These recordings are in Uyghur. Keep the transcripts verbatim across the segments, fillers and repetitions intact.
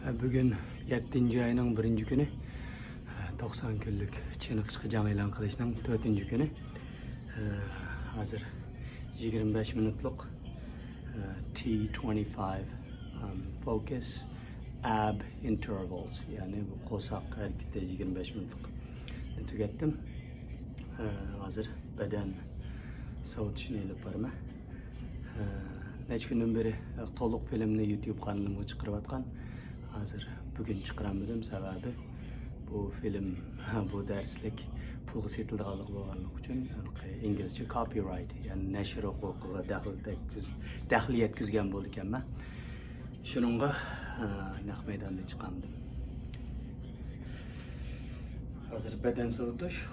بۈگۈن يەتتىنچى ئاينىڭ بىرىنچى كۈنى، توقسان كۈنلۈك چېنىقىشقا جەڭ ئېلان قىلىشنىڭ تۆتىنچى كۈنى. ھازىر يىگىرمە بەش مىنۇتلۇق، T twenty-five, um, focus ab intervals، يەنى بۇ قورساق ھەرىكىتى يىگىرمە بەش مىنۇتلۇقنى تۈگەتتىم. ھازىر بەدەن سوۋۇتۇشنى ئېلىپ بارىمەن. نەچچە كۈندىن بېرى تولۇق فىلىمنى يۇتيۇب قانىلىمغا چىقىرىۋاتقان. ھازىر بۈگۈن چىقىرالمىدىم، سەۋەبى بۇ فىلىم، بۇ دەرسلىك پۇلغا سېتىلىدىغانلىقى بولغانلىقى ئۈچۈن، ھېلىقى ئىنگلىزچە كوپىرايت، يەنى نەشر ھوقۇقىغا دەخلى تەگكۈز-، دەخلى يەتكۈزگەن بولىدىكەنمەن. شۇنىڭغا، ئە، نەق مەيداندىن چىقامدىم. ھازىر بەدەن سوۋۇتۇش.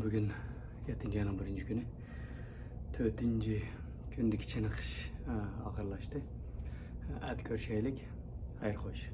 بۈگۈن يەتتىنچى ئاينىڭ بىرىنچى كۈنى. تۆتىنچى كۈندىكى چېنىقىش، ئە، ئاخىرلاشتى. ئەتە كۆرۈشەيلىك. خەير خوش.